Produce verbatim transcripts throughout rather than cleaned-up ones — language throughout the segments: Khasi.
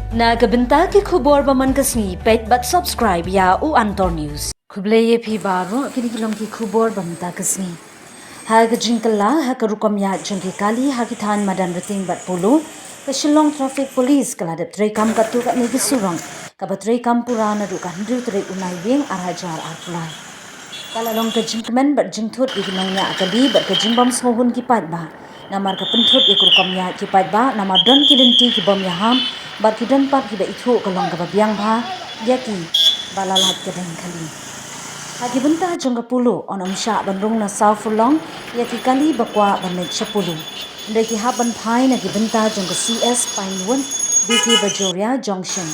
Na ka bynta ki khubor ba man ka sngi, peit bad subscribe ïa u Antor News. Khublei ïa phi baroh, kine ki long ki khubor ba mynta ka sngi. Ha ka jingkylla ha ka rukom ïaid jong ki kali ha ki thaiñ Madanrting bad Polo, ka Shillong Traffic Police ka la dep treikam katto katne ki surok kaba treikam pura naduh ka hynriew tarik u Naiwieng ar hajar arphew lai. Ka la long ka jingkmen bad jingthut ïa ki nongñiah kali bad ka jingbym sngewhun ki paidbah. Namar ka pynthut ïa ka rukom ïaid ki paidbah, namar don ki lynti ki bym ïahap bad ki don pat kiba ithuh ka long kaba biang bha ïa ki ba la lait ka deng kali. Ha ki bynta jong ka Polo, yn ym shah ban rung na saw furlong ïa ki kali ba kwah ban leit sha Polo. Hynrei ki hap ban phai na ki bynta jong ka C S Pinewood, B K Bajoria Junction.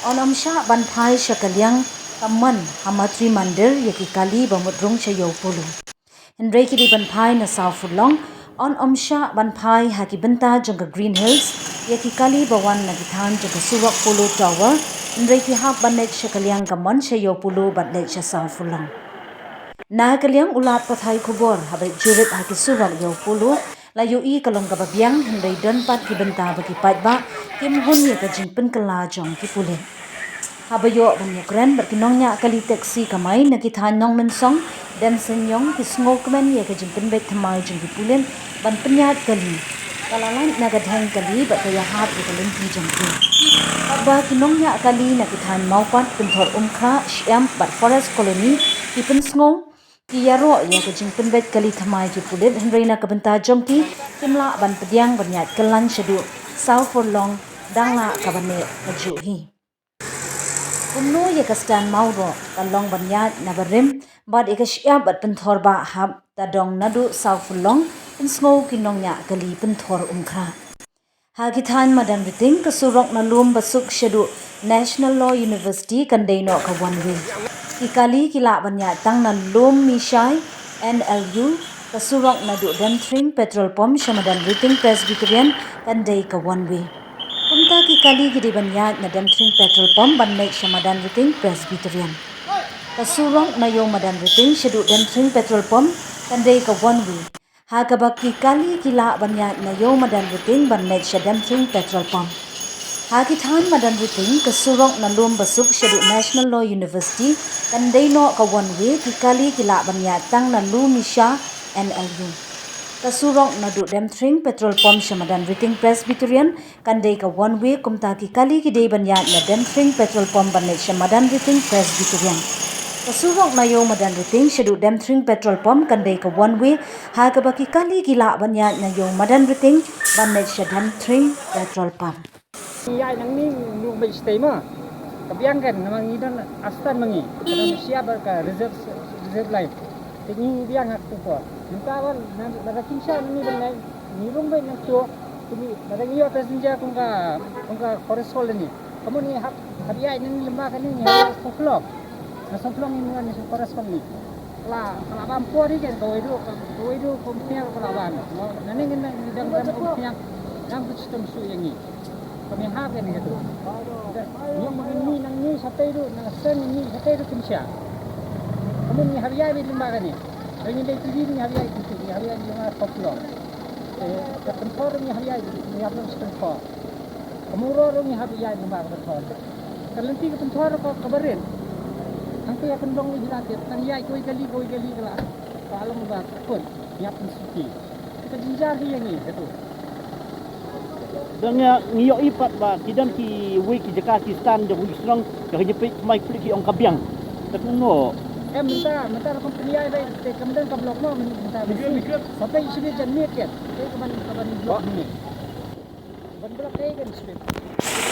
Yn ym shah ban phai sha ka liang ka mon ha Matri Mandir ïa ki kali ba mut rung sha ïew Polo. Hynrei ki dei ban phai na saw furlong. Yn ym shah ban phai ha ki bynta jong ka Green Hills ïa ki kali ba wan na ki thaiñ jong ka surok Polo Tower. Hynrei ki hap ban leit sha ka liang ka mon sha ïew Polo bad leit sha saw furlong. Na ka liang u lad pathai khubor, haba jurit ha ki surok ïew Polo, la ïohi ka long kaba biang, hynrei don pat ki bynta ba ki paidbah kim hun ïa ka jingpynkylla jong ki pulit. Haba ïoh ban ïakren bad ki nongñiah kali taxi kamai na ki thaiñ Nongmynsong, Demseiniong, ki sngewkmen ïa ka jingpynbeit thymmai jong ki pulit ban pynïaid kali. Ka la lait na ka deng kali bad ka ïahap ïa ka lynti jong ki. Katba ki nongñiah kali na ki thaiñ Mawpat, Pynthorumkhrah, Shyiap bad Forest Colony ki pynsngew, ki ïaroh ïa ka jingpynbeit kali thymmai ki pulit, hynrei na ka bynta jong ki, kim lah ban pdiang ban ïaid kyllaiñ shaduh saw furlong, dang lah kaba neh kajuh hi. Kumno ïa ka stand Mawroh, ka long ban ïaid na barim bad ïa ka Shyiap bad Pynthor ba hap ta dong naduh saw furlong, pynsngew ki nongñiah kali Pynthorumkhrah. Ha ki thaiñ Madanrting, ka surok na Lum Basuk shaduh National Law University kan dei noh ka one way. Ki kali ki lah ban ïaid tang na Lum Mishai, N L U, ka surok naduh Demthring Petrol Pump sha Madanrting Presbyterian kan dei ka one way. Kumta ki kali ki dei ban ïaid na Demthring Petrol Pump ban leit sha Madanrting Presbyterian. Ka surok na ïew Madanrting shaduh Demthring Petrol Pump kan dei ka one way. Ha kaba ki kali ki lah ban ïaid na ïew Madanrting ban leit sha Demthring Petrol Pump. Ha ki thaiñ Madanrting, ka surok na Lum Basuk shaduh National Law University kan dei noh ka one way, ki kali ki lah ban ïaid tang na Lum Mishai, N L U. Ka surok naduh Demthring Petrol Pump sha Madanrting Presbyterian kan dei ka one way, kumta ki kali ki dei ban ïaid na Demthring Petrol Pump ban leit sha Madanrting Presbyterian. Ka surok na ïew Madanrting shaduh Demthring Petrol Pump kan dei ka one way, ha kaba ki kali ki lah ban ïaid na ïew Madanrting ban leit sha Demthring Petrol Pump. Ïaid nangne ngi mut ban stay ma. Ka biang kan, namar ngi don astan ma ngi. Ka don Shyiap bad ka reserve, reserve line. Te ngi biang ha katu por. Mynta wan, na, na ka Kynshah nangne ban nai, ngi rung beit na katu. Te ngi, lada ngi ïoh passenger kum ka, kum ka Forest Colony. Ka mut ngi hap, hap ïaid nangne lyngba kane ngi hap ïaid sawphew long. Na sawphew long ngi wan na Forest Colony. Ka la, ka la bam por hi kan, kawei ruh, kawei ruh company ka la bam. Nangne ngi dang dang company dang tu chitom shu ïa ngi. Kami ha kan ngi tu. Ngi ma ngi nangne shatei ruh, na seng ngi shatei ruh Kynshah. Ka mut ngi hap ïaid beit lyngba kane. Ngi dei tu ngi hap ïaid tu, ngi hap ïaid lyngba sawphew long. Te ka Pynthor ngi hap ïaid, ngi hap long sha Pynthor. Ka Mawroh ruh ngi hap ïaid lyngba ka Pynthor. Ka lynti ka Pynthor ka, kaba rit. Hangta ïa ka Pynlong ngi la tip, tang ïaid kawei kali, kawei kali ka la. Ka long ba ka kut, ngi hap pynsuki. Ka jynjar hi ïa ngi katu. Dang ïa ngi ïohi pat ba ki don kiwei ki jaka ki stand jong ki shnong, ka jingpeit thymmai pulit ki ong ka biang. Te kumno? Em, mynta, mynta rukom pynïaid ba te kam don ka block mo, mynta. Sa peit shibit janmiet kan. Te ka ban, ka ban block ni. Ban block te kan shibit.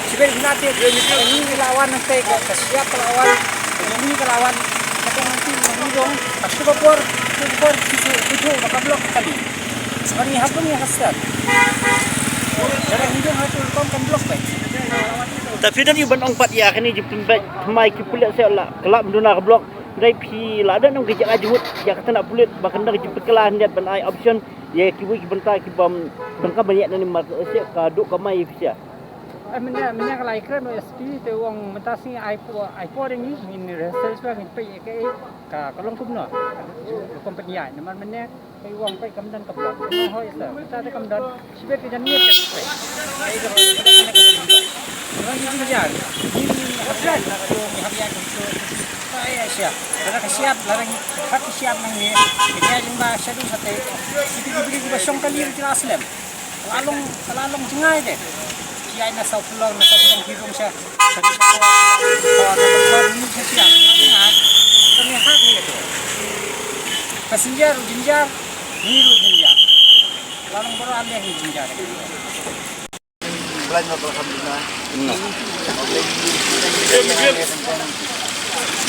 Shibit na te, ngi la wan te ka, ka Shyiap ka la wan, ngi ka la wan. Ka teng ngi ngi dong, ka shu ka por, shu ka por, shu, shu, shu, shu, ka block kali. Ngi hap ngi hap start. Dara ngi dong ha tu rukom kan block bai. Ta phi don ïa ban ong pat ïa kane jingpynbeit thymmai ki pulit seh la, ka la mduna ka block. Dei phi la don ong ka jaka jingmut ïa ka tnat pulit ba kan don ka jingpynkylla hynrei ban ai option ïa kiwei ki bynta ki bym donkam ban ïaid nangne namar seh ka duh kamai phi seh. Eh, mynne, mynne ka la ïakren bad S P te u ong mynta sngi ai por, ai por ïa ngi, ngin rehearsal shuwa, ngin peit ïa kaei ka, ka long kumno. Ka company ai, namar mynne ka u ong peit kam don ka block. Hoi sir, mynta te kam don, shibit ka janmiet ka peit. Kaei ka, ka, ka, ka, ka, ka, ka, ka, Ïa, ngin hap ïaid na ka dong, ngin hap ïaid na ka dong. Ai, ai, siap. Lada ka siap, lada ngi hap ki siap na ngi. Ka jia jong ba shaduh sate. Kita ki briew kiba shong kali ki la slem. Ka la long, ka la long jngai de. Ki ïaid na saw phew long, na saw phew long ki rung sha. Sha ki saw phew long, na saw phew long, ni sha siap. Na jngai. Ka ni hap ni ka tu. Passenger ruh jynjar, ngi ruh jynjar. Ka la long baroh aleh ni jynjar. Blind, alhamdulillah. Hmm.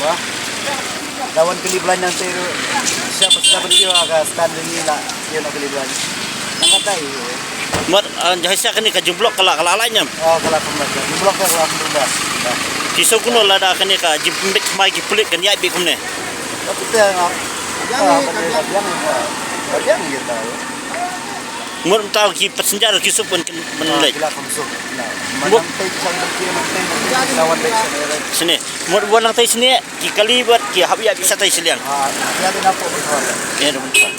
Bah. Da wan kali blind nangta ruh. Siapa sudah bersiwa ka stand ini lah. Dia nak kali blind. Nak kata iya. Mut, ah, jahisia kane ka jingblok ka la, ka la lai ñiam. Oh, ka la pynbeit. Jingblok ka la pynbeit. Ki shu kynnoh lada kane ka jingpynbeit mai ki pulit kan ïaid beit kumne. Tapi te ngap. Yang ni ka biang. Ka biang kita. Mut mynta ki passenger ki shu pyn, pyn, ah, leit. Ki la kham suk. Mut nangta chang berki nangta. Lawan leit sini. Sini. Mut wan nangta sini ki kali bad ki hap ïa ki shatai shiliang. Ah, ïa ki napo betul. Ïa, betul.